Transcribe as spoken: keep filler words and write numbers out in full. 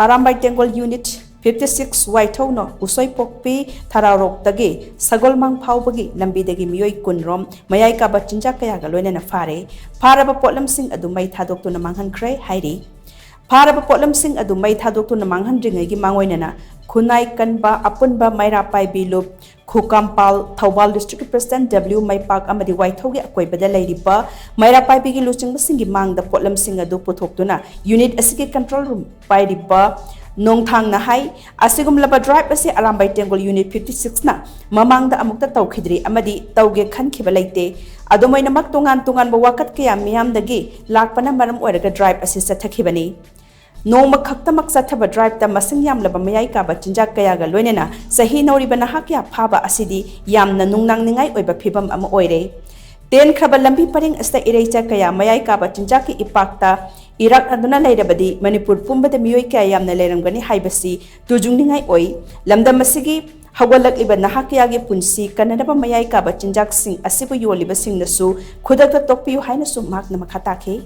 Arambai ꯇꯦꯡꯒꯣꯜ unit fifty six ꯋꯥꯏꯊꯧꯅ ꯎꯁꯣꯏꯄꯣꯛꯄꯤ ꯊꯔꯥꯔꯣꯛꯇꯒꯤ ꯁꯒꯣꯜꯃꯥꯡ ꯐꯥꯎꯕꯒꯤ ꯂꯝꯕꯤꯗꯒꯤ ꯃꯤꯑꯣꯏ ꯀꯨꯟ ꯔꯣꯝ ꯃꯌꯥꯏ ꯀꯥꯕ ꯆꯤꯟꯖꯥꯛ ꯀꯌꯥꯒ ꯂꯣꯏꯅꯅ ꯐꯥꯔꯦ꯫ ꯐꯥꯔꯕ ꯄꯣꯠꯂꯝꯁꯤꯡ ꯑꯗꯨ ꯃꯩ ꯊꯥꯗꯣꯛꯇꯨꯅ ꯃꯥꯡꯍꯟꯈ꯭ꯔꯦ ꯍꯥꯏꯔꯤ꯫ ꯐꯥꯔꯕ ꯄꯣꯠꯂꯝꯁꯤꯡ ꯑꯗꯨ ꯃꯩ ꯊꯥꯗꯣꯛꯇꯨꯅ ꯃꯥꯡꯍꯟꯗ꯭ꯔꯤꯉꯩꯒꯤ ꯃꯥꯡꯑꯣꯏꯅꯅ ꯈꯨꯟꯅꯥꯏ ꯀꯟꯕ ꯑꯄꯨꯟꯕ ꯃꯩꯔꯥ ꯄꯥꯏꯕꯤ ꯂꯨꯞ ꯈꯨꯀꯥꯝꯄꯥꯜ, ꯊꯧꯕꯥꯜ district president W ꯃꯩꯄꯥꯛ ꯑꯃꯗꯤ ꯋꯥꯏꯊꯧꯒꯤ ꯑꯀꯣꯏꯕꯗ ꯂꯩꯔꯤꯕ ꯃꯩꯔꯥ ꯄꯥꯏꯕꯤꯒꯤ ꯂꯨꯆꯤꯡꯕꯁꯤꯡꯒꯤ ꯃꯥꯡꯗ ꯄꯣꯠꯂꯝꯁꯤꯡ ꯑꯗꯨ ꯄꯨꯊꯣꯛꯇꯨꯅ unit ꯑꯁꯤꯒꯤ control room ꯄꯥꯏꯔꯤꯕ ꯅꯣꯡꯊꯥꯡꯅ ꯍꯥꯏ꯫ ꯑꯁꯤꯒꯨꯝꯂꯕ drive ꯑꯁꯤ ꯑꯔꯥꯝꯕꯥꯏ ꯇꯦꯡꯒꯣꯜ unit fifty six ꯅ ꯃꯃꯥꯡꯗ ꯑꯃꯨꯛꯇ ꯇꯧꯈꯤꯗ꯭ꯔꯤ ꯑꯃꯗꯤ ꯇꯧꯒꯦ ꯈꯟꯈꯤꯕ ꯂꯩꯇꯦ꯫ ꯑꯗꯨꯝ ꯑꯣꯏꯅꯃꯛ ꯇꯣꯉꯥꯟ ꯇꯣꯉꯥꯟꯕ ꯋꯥꯀꯠ ꯀꯌꯥ ꯃꯤꯌꯥꯝꯗꯒꯤ ꯂꯥꯛꯄꯅ ꯃꯔꯝ ꯑꯣꯏꯔꯒ drive ꯑꯁꯤ ꯆꯠꯊꯈꯤꯕꯅꯤ꯫ ꯅꯣꯡꯃ ꯈꯛꯇꯃꯛ ꯆꯠꯊꯕ drive ꯇ ꯃꯁꯤꯡ ꯌꯥꯝꯂꯕ ꯃꯌꯥꯏ ꯀꯥꯕ ꯆꯤꯟꯖꯥꯛ ꯀꯌꯥꯒ ꯂꯣꯏꯅꯅ ꯆꯍꯤ ꯅꯧꯔꯤꯕ ꯅꯍꯥ ꯀꯌꯥ ꯐꯥꯕ ꯑꯁꯤꯗꯤ ꯌꯥꯝꯅ ꯅꯨꯡꯅꯥꯡꯅꯤꯡꯉꯥꯏ ꯑꯣꯏꯕ ꯐꯤꯚꯝ ꯑꯃ ꯑꯣꯏꯔꯦ꯫ ꯇꯦꯟꯈ꯭ꯔꯕ ꯂꯝꯕꯤ ꯄꯔꯤꯡ ꯑꯁꯤꯗ ꯏꯔꯩꯆꯥ ꯀꯌꯥ ꯃꯌꯥꯏ ꯀꯥꯕ ꯆꯤꯟꯖꯥꯛꯀꯤ ꯏꯄꯥꯛꯇ ꯏꯔꯥꯛꯅꯗꯨꯅ ꯂꯩꯔꯕꯗꯤ ꯃꯅꯤꯄꯨꯔ ꯄꯨꯝꯕꯗ ꯃꯤꯑꯣꯏ ꯀꯌꯥ ꯌꯥꯝꯅ ꯂꯩꯔꯝꯒꯅꯤ ꯍꯥꯏꯕꯁꯤ ꯇꯨꯖꯨꯡꯅꯤꯡꯉꯥꯏ ꯑꯣꯏ꯫ ꯂꯝꯗꯝ ꯑꯁꯤꯒꯤ ꯍꯧꯒꯠꯂꯛꯂꯤꯕ ꯅꯍꯥ ꯀꯌꯥꯒꯤ ꯄꯨꯟꯁꯤ ꯀꯟꯅꯅꯕ ꯃꯌꯥꯏ ꯀꯥꯕ ꯆꯤꯟꯖꯥꯛꯁꯤꯡ ꯑꯁꯤꯕꯨ ꯌꯣꯜꯂꯤꯕꯁꯤꯡꯅꯁꯨ ꯈꯨꯗꯛꯇ ꯇꯣꯛꯄꯤꯌꯨ ꯍꯥꯏꯅꯁꯨ ꯃꯍꯥꯛꯅ ꯃꯈꯥ ꯇꯥꯈꯤ꯫